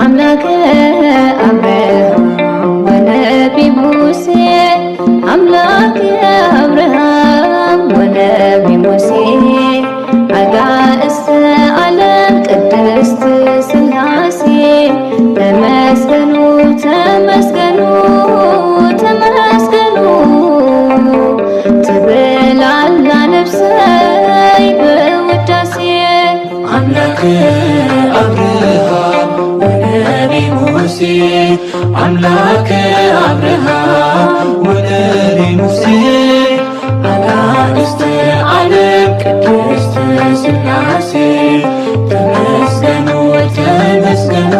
አምላከ አብርሃም ወነቢ ሙሴ፣ አምላከ አብርሃም ወነቢ ሙሴ፣ አጋእዝተ ዓለም ቅድስት ሥላሴ፣ ተመስገኑ፣ ተመስገኑ፣ ተመስገኑ ትብል ኣላ ነፍሰይ ብውዳሴ። አምላከ አብርሃም ወነቢ ሙሴ፣ አምላከ አብርሃም ወነቢ ሙሴ፣ አጋእዝተ ዓለም ቅድስት ሥላሴ፣ ተመስገኑ፣ ተመስገኑ፣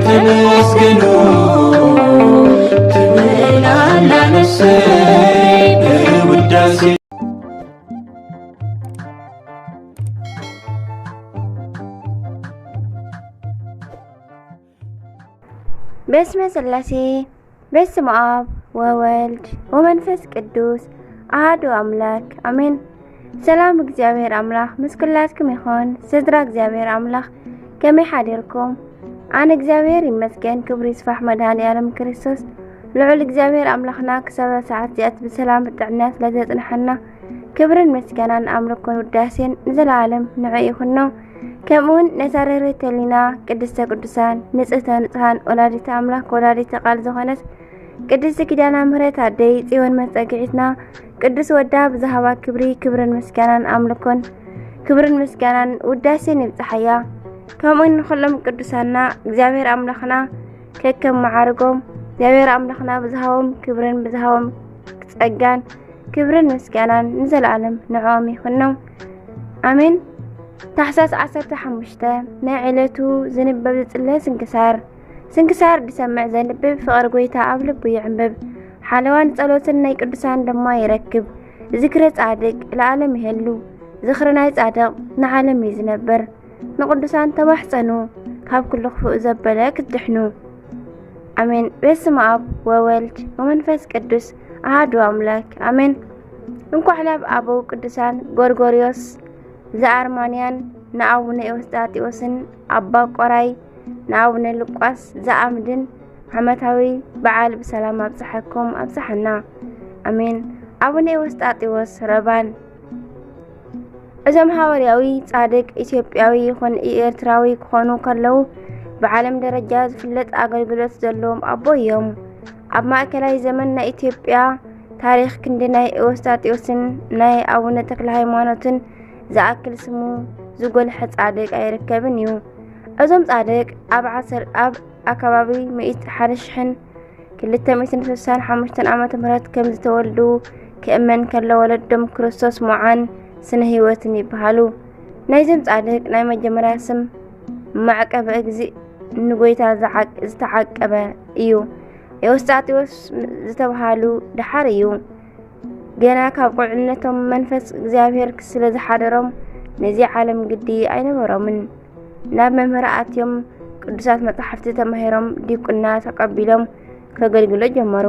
ተመስገኑ ትብል ኣላ ነፍሰይ ብውዳሴ። በስመ ሥላሴ፣ በስመ አብ ወወልድ ወመንፈስ ቅዱስ አሐዱ አምላክ አሜን። ሰላም እግዚኣብሔር ኣምላኽ ምስ ኩላትኩም ይኹን። ስድራ እግዚኣብሔር ኣምላኽ ከመይ ሓዲርኩም? ኣነ እግዚኣብሔር ይመስገን፣ ክብሪ ይስፋሕ መድኃኔ ዓለም ክርስቶስ። ልዑል እግዚኣብሔር ኣምላኽና ክሳብ ሰዓት እዚኣት ብሰላም ብጥዕና ስለ ዘጽንሐና ክብርን ምስጋናን ኣምልኮን ውዳሴን ንዘለዓለም ንዑ ይኹኖ። ከምኡውን ነታ ርህርህቲ ህሊና ቅድስተ ቅዱሳን ንጽህተ ንጹሃን ወላዲተ ኣምላኽ ወላዲተ ቃል ዝኾነት ቅድስቲ ኪዳነ ምሕረት ኣደይ ጽዮን መጸግዒትና ቅዱስ ወዳ ብዝሃባ ክብሪ ክብርን ምስጋናን ኣምልኮን ክብርን ምስጋናን ውዳሴን ይብጽሓያ። ከምኡውን ንኹሎም ቅዱሳና እግዚኣብሔር ኣምላኽና ከከም መዓርጎም እግዚኣብሔር ኣምላኽና ብዝሃቦም ክብርን ብዝሃቦም ጸጋን ክብርን ምስጋናን ንዘለዓለም ንዕኦም ይኹኖም። ኣሜን። ታሕሳስ ዓሰርተ ሓሙሽተ ናይ ዕለቱ ዝንበብ ዝጽለ ስንክሳር። ስንክሳር ዝሰምዕ ዘንብብ ፍቕሪ ጐይታ ኣብ ልቡ ይዕንብብ። ሓለዋን ጸሎትን ናይ ቅዱሳን ድማ ይረክብ። ዝክረ ጻድቅ ለዓለም ይህሉ። ዝኽሪ ናይ ጻድቕ ንዓለም እዩ ዝነብር። ንቅዱሳን ተማሕጸኑ፣ ካብ ኩሉ ክፉእ ዘበለ ክትድሕኑ። ኣሜን። በስመ አብ ወወልድ ወመንፈስ ቅዱስ አሐዱ አምላክ አሜን። እንኳዕ ናብ ኣበው ቅዱሳን ጎርጎርዮስ ዘአርማንያን ንኣቡነ ኤዎስጣቴዎስን ኣባ ቆራይ ንኣቡነ ሉቃስ ዘአምድን ዓመታዊ በዓል ብሰላም ኣብጽሐኩም ኣብጽሐና። ኣሜን። ኣቡነ ኤዎስጣቴዎስ ረባን እዞም ሃዋርያዊ ጻድቅ ኢትዮጵያዊ ይኹን ኤርትራዊ ክኾኑ ከለዉ ብዓለም ደረጃ ዝፍለጥ ኣገልግሎት ዘለዎም ኣቦ እዮም። ኣብ ማእከላይ ዘመን ናይ ኢትዮጵያ ታሪኽ ክንዲ ናይ ኤዎስጣቴዎስን ናይ ኣቡነ ተክለ ሃይማኖትን ዝኣክል ስሙ ዝጎልሐ ጻድቅ ኣይርከብን እዩ። እዞም ጻድቅ ኣብ ዓሰር ኣብ ኣከባቢ ሚእቲ ሓደ ሽሕን ክልተ ሚእትን ስሳን ሓሙሽተን ዓመተ ምህረት ከም ዝተወልዱ ክእመን ከሎ ወለዶም ክርስቶስ ሞዓን ስነ ህይወትን ይበሃሉ። ናይዞም ጻድቅ ናይ መጀመርያ ስም ማዕቀበ እግዚእ ንጎይታ ዝዓቅ- ዝተዓቀበ እዩ። ኤዎስጣቴዎስ ዝተብሃሉ ደሓር እዩ። ገና ካብ ቁልዕነቶም መንፈስ እግዚኣብሔር ስለ ዝሓደሮም ነዚ ዓለም ግዲ ኣይነበሮምን። ናብ መምህር ኣትዮም ቅዱሳት መጻሕፍቲ ተማሂሮም ዲቁና ተቀቢሎም ከገልግሎ ጀመሩ።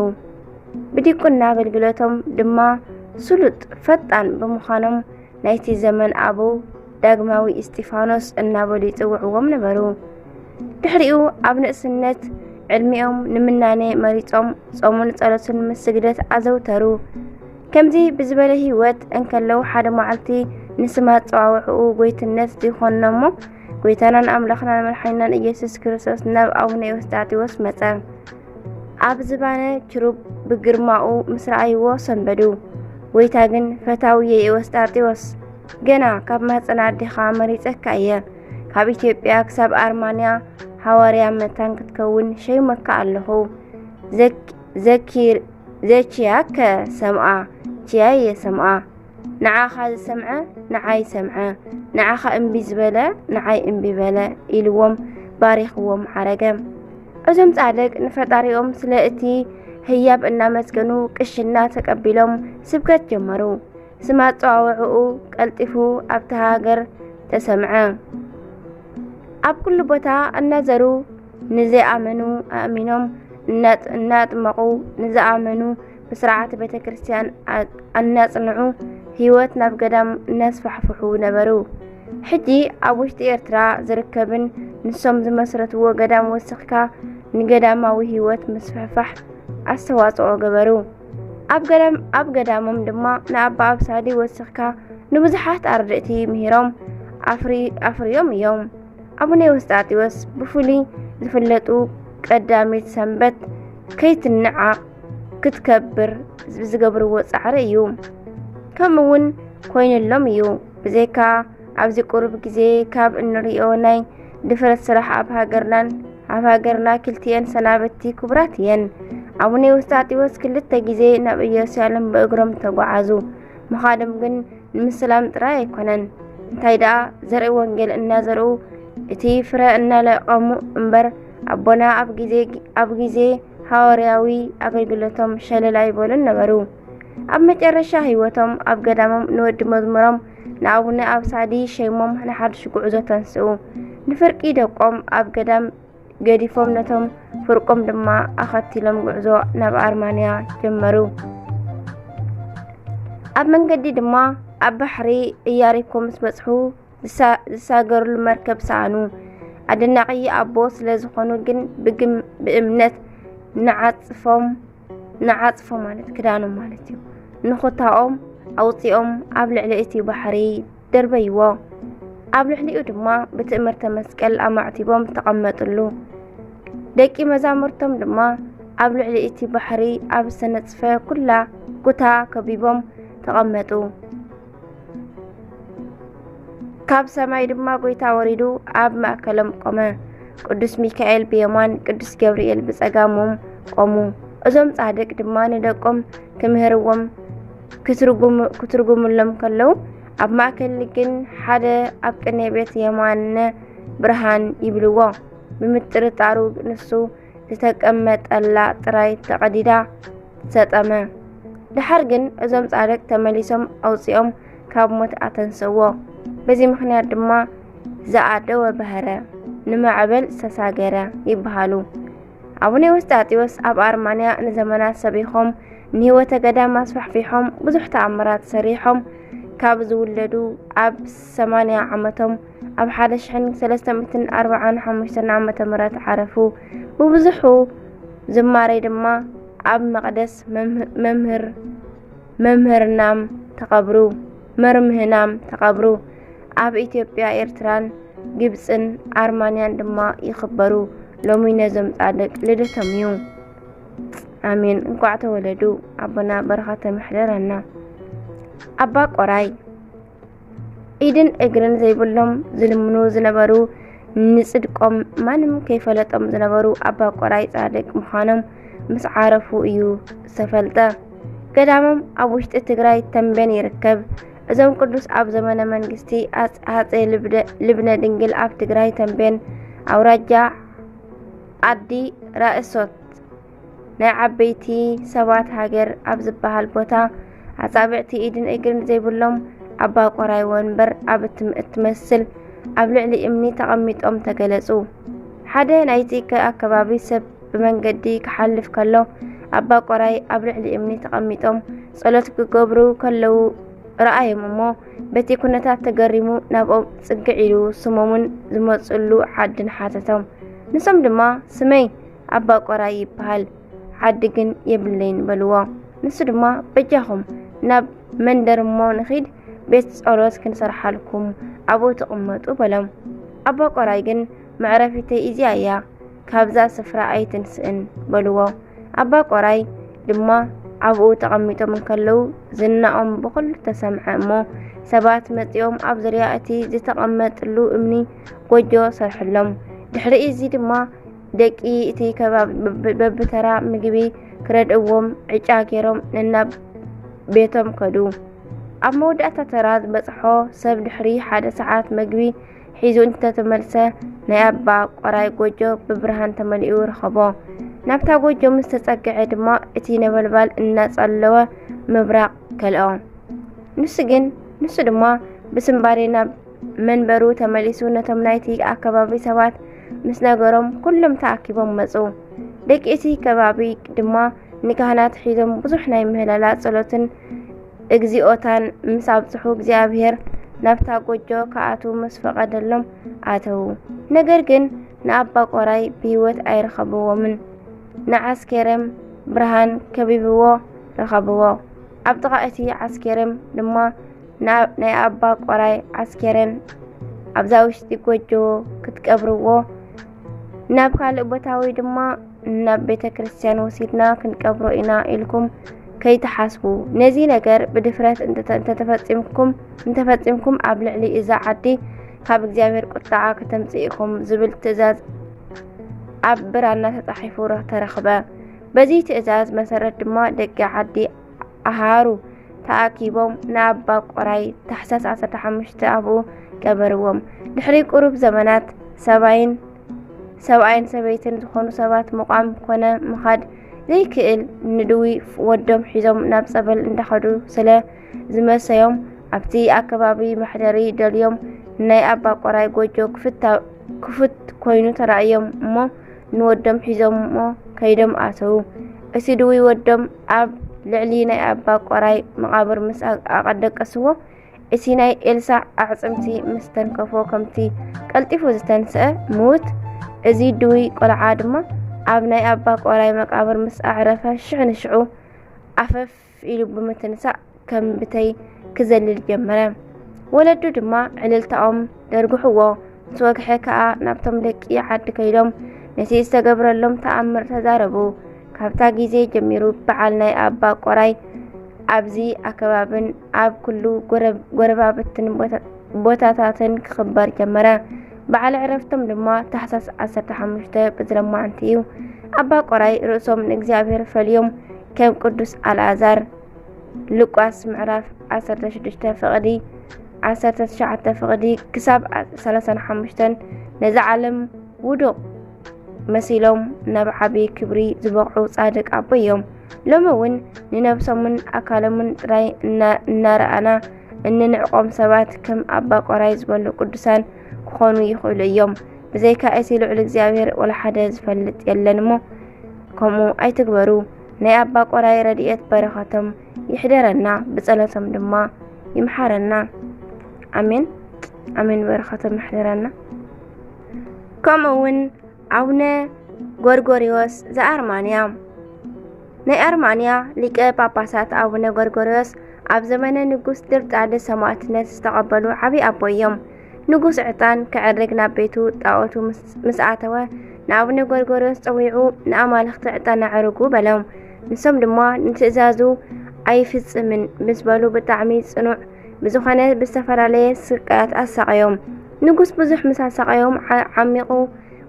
ብዲቁና ኣገልግሎቶም ድማ ስሉጥ ፈጣን ብምዃኖም ናይቲ ዘመን ኣበው ዳግማዊ እስጢፋኖስ እናበሉ ይጽውዕዎም ነበሩ። ድሕሪኡ ኣብ ንእስነት ዕድሚኦም ንምናኔ መሪጾም ጾምን ጸሎትን ምስ ስግደት ኣዘውተሩ። ከምዚ ብዝበለ ህይወት እንከለዉ ሓደ መዓልቲ ንስም ኣጸዋውዕኡ ጎይትነት ዝኾንኖሞ ጎይታናን ኣምላኽናን መድሓኒናን ኢየሱስ ክርስቶስ ናብ ኣቡነ ኤዎስጣቴዎስ መጸ። ኣብ ዝባነ ኪሩብ ብግርማኡ ምስ ረኣይዎ ሰንበዱ። ጎይታ ግን ፈታውየ ኤዎስጣቴዎስ ገና ካብ ማህጸን ኣዴኻ መሪጸካ እየ። ካብ ኢትዮጵያ ክሳብ ኣርማንያ ሃዋርያ መታን ክትከውን ሸይመካ ኣለኹ። ዘክ- ዘኪር- ዘኪያከ ሰምኣ ኪያየ ሰምኣ። ንዓኻ ዝሰምዐ ንዓይ ሰምዐ፣ ንዓኻ እምቢ ዝበለ ንዓይ እምቢ በለ ኢልዎም ባሪኽዎም ዓረገ። እዞም ጻድቅ ንፈጣሪኦም ስለ እቲ ህያብ እናመስገኑ ቅሽና ተቀቢሎም ስብከት ጀመሩ። ስም ኣጸዋውዕኡ ቀልጢፉ ኣብታ ሃገር ተሰምዐ። ኣብ ኩሉ ቦታ እናዘሩ ንዘይኣመኑ ኣእሚኖም እናጥ- እናጥመቑ ንዝኣመኑ ብስርዓተ ቤተ ክርስቲያን ኣ- እናጽንዑ ህይወት ናብ ገዳም እናስፋሕፍሑ ነበሩ። ሕጂ ኣብ ውሽጢ ኤርትራ ዝርከብን ንሶም ዝመስረትዎ ገዳም ወሲኽካ ንገዳማዊ ህይወት ምስፍሕፋሕ ኣስተዋጽኦ ገበሩ። ኣብ ገዳም-፣ ኣብ ገዳሞም ድማ ንኣባ ኣብሳዲ ወሲኽካ ንብዙሓት ኣርድእቲ ምሂሮም ኣፍሪ-፣ ኣፍርዮም እዮም። ኣቡነ ኤዎስጣቴዎስ ብፍሉይ ዝፍለጡ ቀዳሚት ሰንበት ከይትንዓቕ ክትከብር ዝገብርዎ ጻዕሪ እዩ። ከምኡ እውን ኮይኑሎም እዩ። ብዘይካ ኣብዚ ቁሩብ ግዜ ካብ እንርእዮ ናይ ድፍረት ስራሕ ኣብ ሃገርናን ኣብ ሃገርና ክልቲኤን ሰናብቲ ክቡራት እየን። ኣቡነ ኤዎስጣቴዎስ ክልተ ግዜ ናብ ኢየሩሳሌም ብእግሮም ተጓዓዙ። ምኻዶም ግን ንምስላም ጥራይ ኣይኮነን። እንታይ ደኣ ዘርኢ ወንጌል እናዘርኡ እቲ ፍረ እናለቀሙ እምበር ኣቦና ኣብ ግዜ፣ ኣብ ግዜ ሃዋርያዊ ኣገልግሎቶም ሸለል ኣይበሉን ነበሩ። ኣብ መጨረሻ ህይወቶም ኣብ ገዳሞም ንወዲ መዝሙሮም ንኣቡነ ኣብሳዲ ሸይሞም ንሓድሽ ጉዕዞ ተንስኡ። ንፍርቂ ደቆም ኣብ ገዳም ገዲፎም ነቶም ፍርቆም ድማ ኣኸቲሎም ጉዕዞ ናብ ኣርማንያ ጀመሩ። ኣብ መንገዲ ድማ ኣብ ባሕሪ ኢያሪኮ ምስ በጽሑ ዝሳ-፣ ዝሳገርሉ መርከብ ሰኣኑ። ኣደናቒ ኣቦ ስለ ዝኾኑ ግን ብግም-፣ ብእምነት ንዓጽፎም፣ ንዓጽፎ ማለት ክዳኖም ማለት እዩ፣ ንኹታኦም ኣውጺኦም ኣብ ልዕሊ እቲ ባሕሪ ደርበይዎ። ኣብ ልዕሊኡ ድማ ብትእምርተ መስቀል ኣማዕቲቦም ተቐመጥሉ። ደቂ መዛሙርቶም ድማ ኣብ ልዕሊ እቲ ባሕሪ ኣብ ዝተነጽፈ ኩላ ኩታ ከቢቦም ተቐመጡ። ካብ ሰማይ ድማ ጐይታ ወሪዱ ኣብ ማእከሎም ቆመ። ቅዱስ ሚካኤል ብየማን፣ ቅዱስ ገብርኤል ብጸጋሞም ቆሙ። እዞም ጻድቅ ድማ ንደቆም ክምህርዎም ክትርጉም-፣ ክትርጉምሎም ከለዉ፣ ኣብ ማእከል ግን ሓደ ኣብ ቅኔ ቤት የማነ ብርሃን ይብልዎ። ብምጥርጣሩ ንሱ ዝተቀመጠላ ጥራይ ተቐዲዳ ሰጠመ። ደሓር ግን እዞም ጻድቅ ተመሊሶም ኣውጺኦም ካብ ሞት ኣተንስእዎ። በዚ ምኽንያት ድማ ዝኣደወ ባህረ፣ ንማዕበል ዝተሳገረ ይበሃሉ። ኣቡነ ኤዎስጣቴዎስ ኣብ ኣርማንያ ንዘመናት ሰቢኾም፣ ንህይወተ ገዳም ኣስፋሕፊሖም፣ ብዙሕ ተኣምራት ሰሪሖም፣ ካብ ዝውለዱ ኣብ ሰማንያ ዓመቶም ኣብ ሓደ ሽሕን ሰለስተ ሚእትን ኣርባዓን ሓሙሽተን ዓመተ ምህረት ዓረፉ። ብብዙሑ ዝማሬ ድማ ኣብ መቕደስ መምህ-፣ መምህር-፣ መምህርናም ተቐብሩ፣ መርምህናም ተቐብሩ። ኣብ ኢትዮጵያ፣ ኤርትራን ግብጽን ኣርማንያን ድማ ይኽበሩ። ሎሚ ነዞም ጻድቅ ልደቶም እዩ። ኣሜን። እንኳዕ ተወለዱ። ኣቦና በረኸቶም ይሕደረና። ኣባ ቆራይ ኢድን እግርን ዘይብሎም ዝልምኑ ዝነበሩ፣ ንጽድቆም ማንም ከይፈለጦም ዝነበሩ ኣባ ቆራይ ጻድቅ ምዃኖም ምስ ዓረፉ እዩ ዝተፈልጠ። ገዳሞም ኣብ ውሽጢ ትግራይ ተምቤን ይርከብ። እዞም ቅዱስ ኣብ ዘመነ መንግስቲ ኣጽ-፣ ኣጼ ልብደ-፣ ልብነ ድንግል ኣብ ትግራይ ተምቤን ኣውራጃ ዓዲ ራእሶት ናይ ዓበይቲ ሰባት ሃገር ኣብ ዝበሃል ቦታ ኣጻብዕቲ ኢድን እግርን ዘይብሎም ኣባ ቆራይ ወንበር ኣብ እትም-፣ እትመስል ኣብ ልዕሊ እምኒ ተቐሚጦም ተገለጹ። ሓደ ናይቲ ከ-፣ ኣከባቢ ሰብ ብመንገዲ ክሓልፍ ከሎ ኣባ ቆራይ ኣብ ልዕሊ እምኒ ተቐሚጦም ጸሎት ክገብሩ ከለዉ ረኣዮም እሞ በቲ ኩነታት ተገሪሙ ናብኦም ጽግዕ ኢሉ ስሞምን ዝመጽሉ ዓድን ሓተቶም። ንሶም ድማ ስመይ ኣባ ቆራይ ይበሃል፣ ዓዲ ግን የብለይን በልዎ። ንሱ ድማ በጃኹም ናብ መንደር እሞ ንኺድ፣ ቤት ጸሎት ክንሰርሓልኩም ኣብኡ ትቕመጡ በሎም። ኣባ ቆራይ ግን መዕረፊተይ እዚኣ እያ፣ ካብዛ ስፍራ ኣይትንስእን በልዎ። ኣባ ቆራይ ድማ ኣብኡ ተቐሚጦም እንከለዉ ዝናኦም ብኹሉ ተሰምዐ እሞ ሰባት መጺኦም ኣብ ዙርያ እቲ ዝተቐመጥሉ እምኒ ጎጆ ሰርሕሎም። ድሕሪ እዚ ድማ ደቂ እቲ ከባቢ በብ-፣ በብተራ ምግቢ ክረድእዎም ዕጫ ገይሮም ነናብ ቤቶም ከዱ። ኣብ መወዳእታ ተራ ዝበጽሖ ሰብ ድሕሪ ሓደ ሰዓት ምግቢ ሒዙ እንተተመልሰ ናይ ኣባ ቆራይ ጎጆ ብብርሃን ተመሊኡ ረኸቦ። ናብታ ጎጆ ምስ ተጸግዐ ድማ እቲ ነበልባል እናጸለወ ምብራቕ ከልኦ። ንሱ ግን፣ ንሱ ድማ ብስንባዴ ናብ መንበሩ ተመሊሱ ነቶም ናይቲ ኣከባቢ ሰባት ምስ ነገሮም ኩሎም ተኣኪቦም መጹ። ደቂ እቲ ከባቢ ድማ ንካህናት ሒዞም ብዙሕ ናይ ምህለላ ጸሎትን እግዚኣብሄርን ምስ ኣብጽሑ እግዚኣብሄር ናብታ ጎጆ ክኣትዉ ምስ ፈቐደሎም ኣተዉ። ነገር ግን ንኣባ ቆራይ ብህይወት ኣይረኸብዎምን። ንዓስኬረም ብርሃን ከቢብዎ ረኸብዎ። ኣብ ጥቓ እቲ ዓስኬረም ድማ ናይ ኣባ ቆራይ ዓስኬረን ኣብዛ ውሽጢ ጎጆ ክትቀብርዎ፣ ናብ ካልእ ቦታ ወይ ድማ ናብ ቤተ ክርስቲያን ወሲድና ክንቀብሮ ኢና ኢልኩም ከይትሓስቡ። ነዚ ነገር ብድፍረት እንተተ-፣ እንተተፈጺምኩም፣ እንተፈጺምኩም ኣብ ልዕሊ እዛ ዓዲ ካብ እግዚኣብሔር ቁጥዓ ከተምጽእ ኢኹም ዝብል ትእዛዝ ኣብ ብራና ተጻሒፉ ረ-፣ ተረኽበ። በዚ ትእዛዝ መሰረት ድማ ደቂ ዓዲ ኣሃሩ ተኣኪቦም ንኣባ ቆራይ ታሕሳስ ዓሰርተ ሓሙሽተ ኣብኡ ቀበርዎም። ድሕሪ ቁሩብ ዘመናት ሰብኣይን፣ ሰብኣይን ሰበይትን ዝኾኑ ሰባት ምቋም ኮነ ምኻድ ዘይክእል ንድዊ ወዶም ሒዞም ናብ ጸበል እንዳኸዱ ስለ ዝመሰዮም ኣብቲ ኣከባቢ መሕደሪ ደልዮም ናይ ኣባ ቆራይ ጎጆ ክፍታ-፣ ክፉት ኮይኑ ተራእዮም እሞ ንወዶም ሒዞሞ ከይዶም ኣተዉ። እቲ ድዊ ወዶም ኣብ ልዕሊ ናይ ኣባ ቆራይ መቓብር ምስ ኣ-፣ ኣቐደቀስዎ፣ እቲ ናይ ኤልሳዕ ኣዕጽምቲ ምስ ተንከፎ ከምቲ ቀልጢፉ ዝተንስአ ምዉት፣ እዚ ድዊ ቆልዓ ድማ ኣብ ናይ ኣባ ቆራይ መቃብር ምስ ኣዕረፈ ሽሕ ንሽዑ ኣፈፍ ኢሉ ብምትንሳእ ከም ብተይ ክዘልል ጀመረ። ወለዱ ድማ ዕልልታኦም ደርጉሕዎ። ምስ ወግሐ ከኣ ናብቶም ደቂ ዓዲ ከይዶም ነቲ ዝተገብረሎም ተኣምር ተዛረቡ። ካብታ ግዜ ጀሚሩ በዓል ናይ ኣባ ቆራይ ኣብዚ ኣከባብን ኣብ ኩሉ ጎረ-፣ ጎረባብትን ቦታ-፣ ቦታታትን ክኽበር ጀመረ። በዓል ዕረፍቶም ድማ ታሕሳስ ዓሰርተ ሓሙሽተ ብዝለማዓንቲ እዩ። ኣባ ቆራይ ርእሶም ንእግዚኣብሔር ፈልዮም ከም ቅዱስ ኣልኣዛር ሉቃስ ምዕራፍ ዓሰርተ ሽዱሽተ ፍቕዲ ዓሰርተ ትሽዓተ ፍቕዲ ክሳብ ሰላሳን ሓሙሽተን ነዛ ዓለም ውዱቕ መሲሎም ናብ ዓቢ ክብሪ ዝበቕዑ ጻድቅ ኣቦ እዮም። ሎሚ እውን ንነብሶምን ኣካሎምን ጥራይ እና-፣ እናረኣና እንንዕቆም ሰባት ከም ኣባ ቆራይ ዝበሉ ቅዱሳን ክኾኑ ይኽእሉ እዮም። ብዘይካ እቲ ልዑል እግዚኣብሔር ወላ ሓደ ዝፈልጥ የለን እሞ ከምኡ ኣይትግበሩ። ናይ ኣባ ቆራይ ረድኤት በረኸቶም ይሕደረና፣ ብጸሎቶም ድማ ይምሓረና። ኣሜን፣ ኣሜን። በረኸቶም ይሕደረና። ከምኡ እውን ኣቡነ ጎርጎርዮስ ዘኣርማንያ። ናይ ኣርማንያ ሊቀ ጳጳሳት ኣቡነ ጎርጎርዮስ ኣብ ዘመነ ንጉስ ድርጣድስ ሰማዕትነት ዝተቐበሉ ዓቢ ኣቦ እዮም። ንጉስ ዕጣን ከዕርግ ናብ ቤቱ ጣኦቱ ምስ፣ ምስ ኣተወ፣ ንኣቡነ ጎርጎርዮስ ጸዊዑ፣ "ንኣማልኽቲ ዕጣን ኣዕርጉ" በሎም። ንሶም ድማ ንትእዛዙ ኣይፍጽምን ምስ በሉ፣ ብጣዕሚ ጽኑዕ ብዝኾነ ብዝተፈላለየ ስቃያት ኣሳቐዮም። ንጉስ ብዙሕ ምስ ኣሳቐዮም፣ ዓ-፣ ዓሚቑ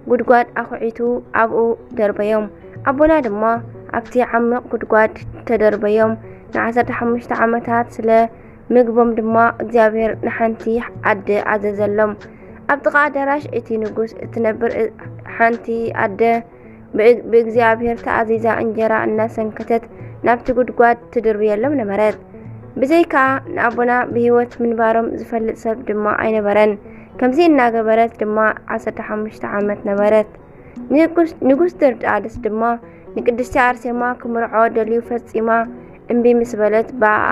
ጉድጓድ ኣኹዒቱ ኣብኡ ደርበዮም። ኣቦና ድማ ኣብቲ ዓሚቕ ጉድጓድ ተደርበዮም። ንዓሰርተ ሓሙሽተ ዓመታት ስለ ምግቦም ድማ እግዚኣብሔር ንሓንቲ ኣደ ኣዘዘሎም። ኣብ ጥቓ ኣዳራሽ እቲ ንጉስ እትነብር እ-፣ ሓንቲ ኣደ ብእ-፣ ብእግዚኣብሔር ተኣዚዛ እንጀራ እናሰንከተት ናብቲ ጉድጓድ ትድርብየሎም ነበረት። ብዘይካ ንኣቦና ብህይወት ምንባሮም ዝፈልጥ ሰብ ድማ ኣይነበረን። ከምዚ እናገበረት ድማ ዓሰርተ ሓሙሽተ ዓመት ነበረት። ንጉስ፣ ንጉስ ድርጣድስ ድማ ንቅድስቲ ኣርሴማ ክምርዖ ደልዩ ፈጺማ እምቢ ምስ በለት፣ ብኣኣ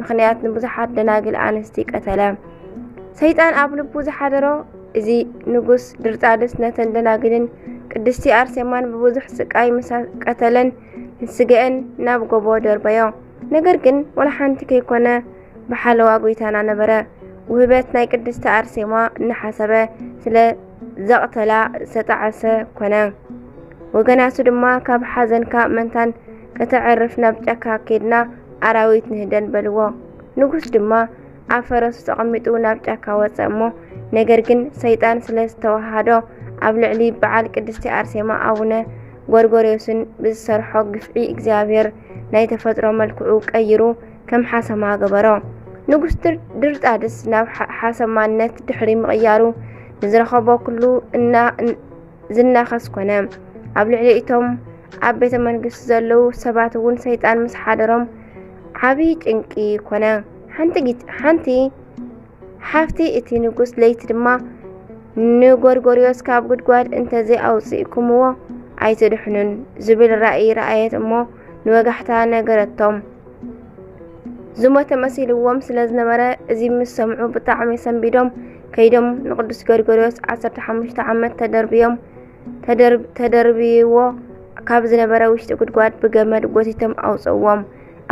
ምኽንያት ንብዙሓት ደናግል ኣንስቲ ቀተለ። ሰይጣን ኣብ ልቡ ዝሓደሮ እዚ ንጉስ ድርጣድስ ነተን ደናግልን ቅድስቲ ኣርሴማን ብብዙሕ ስቃይ ምስ ቀተለን፣ ንስገአን ናብ ጎቦ ደርበዮ። ነገር ግን ዋላ ሓንቲ ከይኮነ ብሓለዋ ጎይታና ነበረ። ውህበት ናይ ቅድስቲ ኣርሴማ እናሓሰበ ስለ ዘቕተላ ዝተጣዕሰ ኮነ። ወገናቱ ድማ፣ "ካብ ሓዘንካ ምእንታን ከተዕርፍ ናብ ጫካ ኬድና ኣራዊት ንህደን" በልዎ። ንጉስ ድማ ኣብ ፈረሱ ተቐሚጡ ናብ ጫካ ወጸ እሞ፣ ነገር ግን ሰይጣን ስለ ዝተዋሃዶ ኣብ ልዕሊ በዓል ቅድስቲ ኣርሴማ ኣቡነ ጎርጎርዮስን ብዝሰርሖ ግፍዒ እግዚኣብሔር ናይ ተፈጥሮ መልክዑ ቀይሩ ከም ሓሰማ ገበሮ። ንጉስ ድር-፣ ድርጣድስ ናብ ሓ-፣ ሓሰማነት ድሕሪ ምቕያሩ ንዝረኸቦ ኩሉ እና-፣ እን-፣ ዝናኸስ ኮነ። ኣብ ልዕሊ እቶም ኣብ ቤተ መንግስቲ ዘለዉ ሰባት እውን ሰይጣን ምስ ሓደሮም ዓቢ ጭንቂ ኮነ። ሓንቲ ጊት-፣ ሓንቲ ሓፍቲ እቲ ንጉስ ለይቲ ድማ ንጎርጎርዮስ ካብ ጉድጓድ እንተዘይኣውጽእኩምዎ ኣይትድሕኑን ዝብል ራእይ ረኣየት እሞ ንወጋሕታ ነገረቶም። ዝሞተ መሲልዎም ስለ ዝነበረ፣ እዚ ምስ ሰምዑ ብጣዕሚ ሰንቢዶም ከይዶም ንቅዱስ ጎርጎርዮስ ዓሰርተ ሓሙሽተ ዓመት ተደርብዮም ተደርብ- ተደርብይዎ ካብ ዝነበረ ውሽጢ ጉድጓድ ብገመድ ጎቲቶም ኣውፅእዎም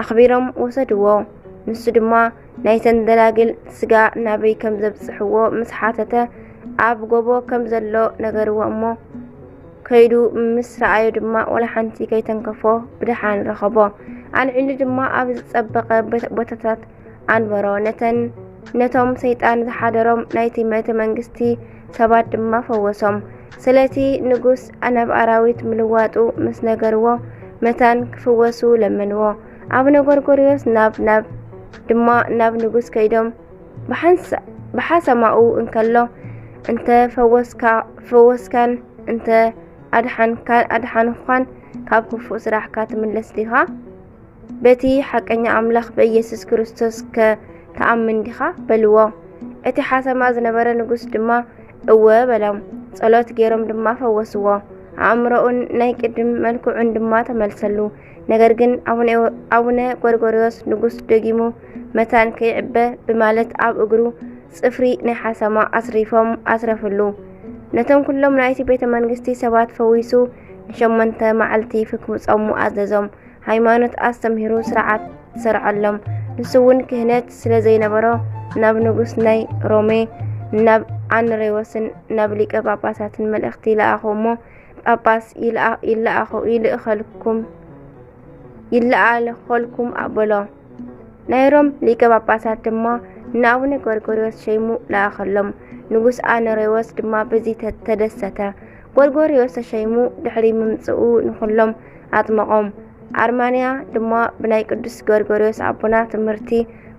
ኣኽቢሮም ወሰድዎ። ንሱ ድማ ናይተን ደናግል ስጋ ናበይ ከም ዘብፅሕዎ ምስ ሓተተ፣ ኣብ ጎቦ ከም ዘሎ ነገርዎ እሞ ከይዱ ምስ ረኣዮ ድማ ዋላ ሓንቲ ከይተንከፎ ብደሓን ረኸቦ። ኣልዒሉ ድማ ኣብ ዝጸበቐ ቦታታት ኣንበሮ። ነተን ነቶም ሰይጣን ዝሓደሮም ናይቲ ቤተ መንግስቲ ሰባት ድማ ፈወሶም። ስለቲ ንጉስ ናብ ኣራዊት ምልዋጡ ምስ ነገርዎ መታን ክፍወሱ ለመንዎ። ኣቡነ ጎርጎርዮስ ናብ ናብ ድማ ናብ ንጉስ ከይዶም ብሓንሳ- ብሓሰማኡ እንከሎ እንተ ፈወስካ ፈወስካን እንተ ኣድሓንካን ኣድሓንኳን ካብ ክፉእ ስራሕካ ትምለስ ዲኻ? በቲ ሓቀኛ ኣምላኽ ብኢየሱስ ክርስቶስ ከ ትኣምን ዲኻ? በልዎ። እቲ ሓሰማ ዝነበረ ንጉስ ድማ እወ በሎም። ጸሎት ገይሮም ድማ ፈወስዎ። ኣእምሮኡን ናይ ቅድም መልክዑን ድማ ተመልሰሉ። ነገር ግን ኣቡነ ኣቡነ ጎርጎርዮስ ንጉስ ደጊሙ መታን ከይዕበ ብማለት ኣብ እግሩ ጽፍሪ ናይ ሓሰማ ኣስሪፎም ኣስረፍሉ። ነቶም ኩሎም ናይቲ ቤተ መንግስቲ ሰባት ፈዊሱ ንሸሞንተ መዓልቲ ክክብጾሙ ኣዘዞም። ሃይማኖት ኣስተምህሩ ስርዓት ሰርዐሎም። ንሱ እውን ክህነት ስለ ዘይነበሮ ናብ ንጉስ ናይ ሮሜ ናብ ኣንሬዎስን ናብ ሊቀ ጳጳሳትን መልእኽቲ ለኣኹ እሞ ጳጳስ ይለኣ- ይለኣኹ ይልእኸልኩም ይለኣልኸልኩም ኣበሎ። ናይ ሮም ሊቀ ጳጳሳት ድማ ንኣቡነ ጎርጎርዮስ ሸይሙ ለኣኸሎም። ንጉስ ኣነሬዎስ ድማ በዚ ተ- ተደሰተ። ጎርጎርዮስ ተሸይሙ ድሕሪ ምምጽኡ ንኹሎም ኣጥመቖም። ኣርማንያ ድማ ብናይ ቅዱስ ጎርጎርዮስ ኣቦና ትምህርቲ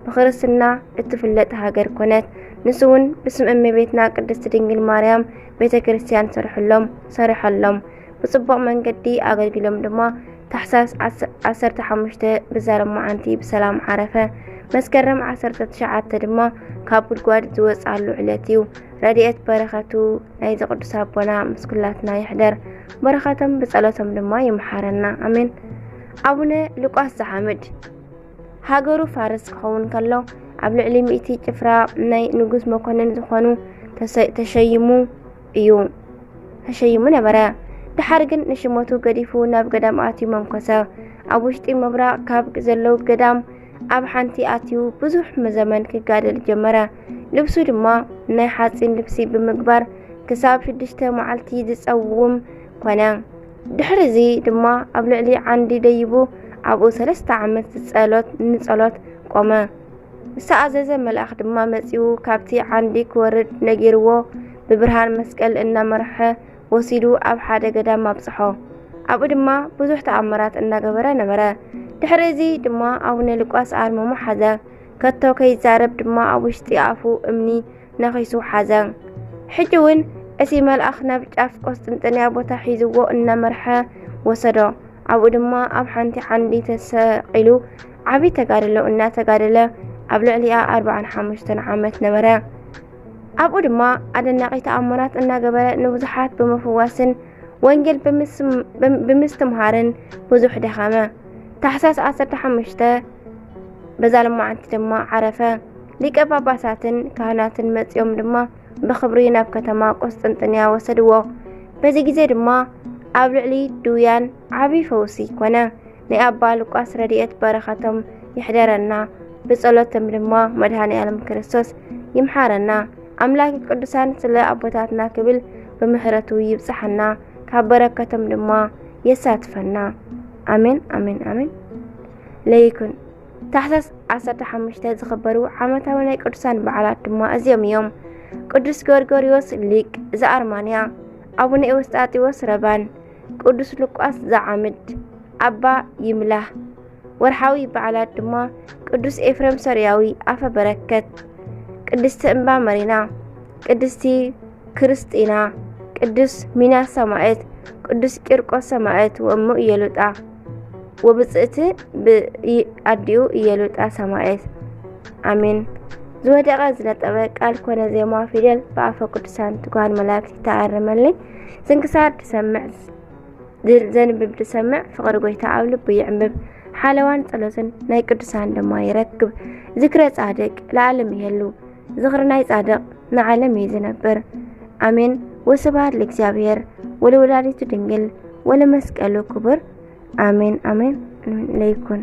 ብክርስትና እትፍለጥ ሃገር ኮነት። ንሱ እውን ብስም እመቤትና ቅድስት ድንግል ማርያም ቤተ ክርስቲያን ሰርሕሎም ሰሪሐሎም። ብጽቡቕ መንገዲ ኣገልጊሎም ድማ ታሕሳስ ዓሰርተ ሓሙሽተ ብዛሎም መዓንቲ ብሰላም ዓረፈ። መስከረም ዓሰርተ ትሽዓተ ድማ ካብ ጉድጓድ ዝወፅኣሉ ዕለት እዩ። ረድኤት በረኸቱ ናይዚ ቅዱስ ኣቦና ምስ ኩላትና ይሕደር። በረኸቶም ብጸሎቶም ድማ ይምሓረና። ኣሜን። ኣቡነ ሉቃስ ዘሓምድ ሃገሩ ፋርስ ክኸውን ከሎ ኣብ ልዕሊ ሚእቲ ጭፍራ ናይ ንጉስ መኮንን ዝኾኑ ተሰ- ተሸይሙ እዩ ተሸይሙ ነበረ። ድሓር ግን ንሽመቱ ገዲፉ ናብ ገዳም ኣትዩ መንኮሰ። ኣብ ውሽጢ ምብራቕ ካብ ዘለዉ ገዳም ኣብ ሓንቲ ኣትዩ ብዙሕ ዘመን ክጋደል ጀመረ። ልብሱ ድማ ናይ ሓጺን ልብሲ ብምግባር ክሳብ ሽዱሽተ መዓልቲ ዝጸውም ኮነ። ድሕሪ እዚ ድማ ኣብ ልዕሊ ዓንዲ ደይቡ ኣብኡ ሰለስተ ዓመት ዝጸሎት ንጸሎት ቆመ። ዝተኣዘዘ መልኣኽ ድማ መጺኡ ካብቲ ዓንዲ ክወርድ ነጊርዎ ብብርሃን መስቀል እናመርሐ ወሲዱ ኣብ ሓደ ገዳም ኣብጽሖ። ኣብኡ ድማ ብዙሕ ተኣምራት እናገበረ ነበረ። ድሕሪ እዚ ድማ ኣቡነ ሉቃስ ኣርመሞ ሓዘ። ከቶ ከይዛረብ ድማ ኣብ ውሽጢ ኣፉ እምኒ ነኺሱ ሓዘ። ሕጂ እውን እቲ መልኣኽ ናብ ጫፍ ቆስጥንጥንያ ቦታ ሒዝዎ እናመርሐ ወሰዶ። ኣብኡ ድማ ኣብ ሓንቲ ዓንዲ ተሰቒሉ ዓቢ ተጋድሎ እናተጋደለ ኣብ ልዕሊኣ ኣርባዓን ሓሙሽተን ዓመት ነበረ። ኣብኡ ድማ ኣደናቒ ተኣምራት እናገበረ ንብዙሓት ብምፍዋስን ወንጌል ብምስም- ብም- ብምስትምሃርን ብዙሕ ደኸመ። ታሕሳስ ዓሰርተ ሓሙሽተ በዛ ሎማዓንቲ ድማ ዓረፈ። ሊቀ ጳጳሳትን ካህናትን መጺኦም ድማ ብኽብሪ ናብ ከተማ ቆስጥንጥንያ ወሰድዎ። በዚ ግዜ ድማ ኣብ ልዕሊ ድውያን ዓቢ ፈውሲ ኮነ። ናይ ኣባ ሉቃስ ረድኤት በረኸቶም ይሕደረና፣ ብጸሎቶም ድማ መድኃኔ ዓለም ክርስቶስ ይምሓረና። ኣምላክ ቅዱሳን ስለ ኣቦታትና ክብል ብምሕረቱ ይብጽሓና፣ ካብ በረከቶም ድማ የሳትፈና። ኣሜን ኣሜን ኣሜን። ለይኩን ታሕሳስ ዓሰርተ ሓሙሽተ ዝኽበሩ ዓመታዊ ናይ ቅዱሳን በዓላት ድማ እዚኦም እዮም። ቅዱስ ጎርጎርዮስ ሊቅ ዘኣርማንያ፣ ኣቡነ ኤዎስጣቴዎስ ረባን፣ ቅዱስ ሉቃስ ዘዓምድ፣ ኣባ ይምላህ። ወርሓዊ በዓላት ድማ ቅዱስ ኤፍሬም ሶርያዊ ኣፈ በረከት፣ ቅድስቲ እምባ መሪና፣ ቅድስቲ ክርስጢና፣ ቅዱስ ሚናስ ሰማዕት፣ ቅዱስ ቂርቆስ ሰማዕት ወእሙ ኢየሉጣ ወብጽእቲ ብ- ይ- ኣዲኡ ኢየሉጣ ሰማዕት። ኣሜን። ዝወደቐ ዝነጠበ ቃል ኮነ ዜማ ፊደል ብኣፈ ቅዱሳን ትጉሃን መላእክት ይተኣረመለይ። ስንክሳር ትሰምዕ ዝ- ዘንብብ ዝሰምዕ ፍቕሪ ጎይታ ኣብ ልቡ ይዕምብብ። ሓለዋን ጸሎትን ናይ ቅዱሳን ድማ ይረክብ። ዝክረ ጻድቅ ለዓለም ይሄሉ። ዝኽሪ ናይ ጻድቕ ንዓለም እዩ ዝነብር። ኣሜን። ወስብሐት ለእግዚኣብሔር ወለወላዲቱ ድንግል ወለመስቀሉ ክቡር። ኣሜን ኣሜን ለይኩን።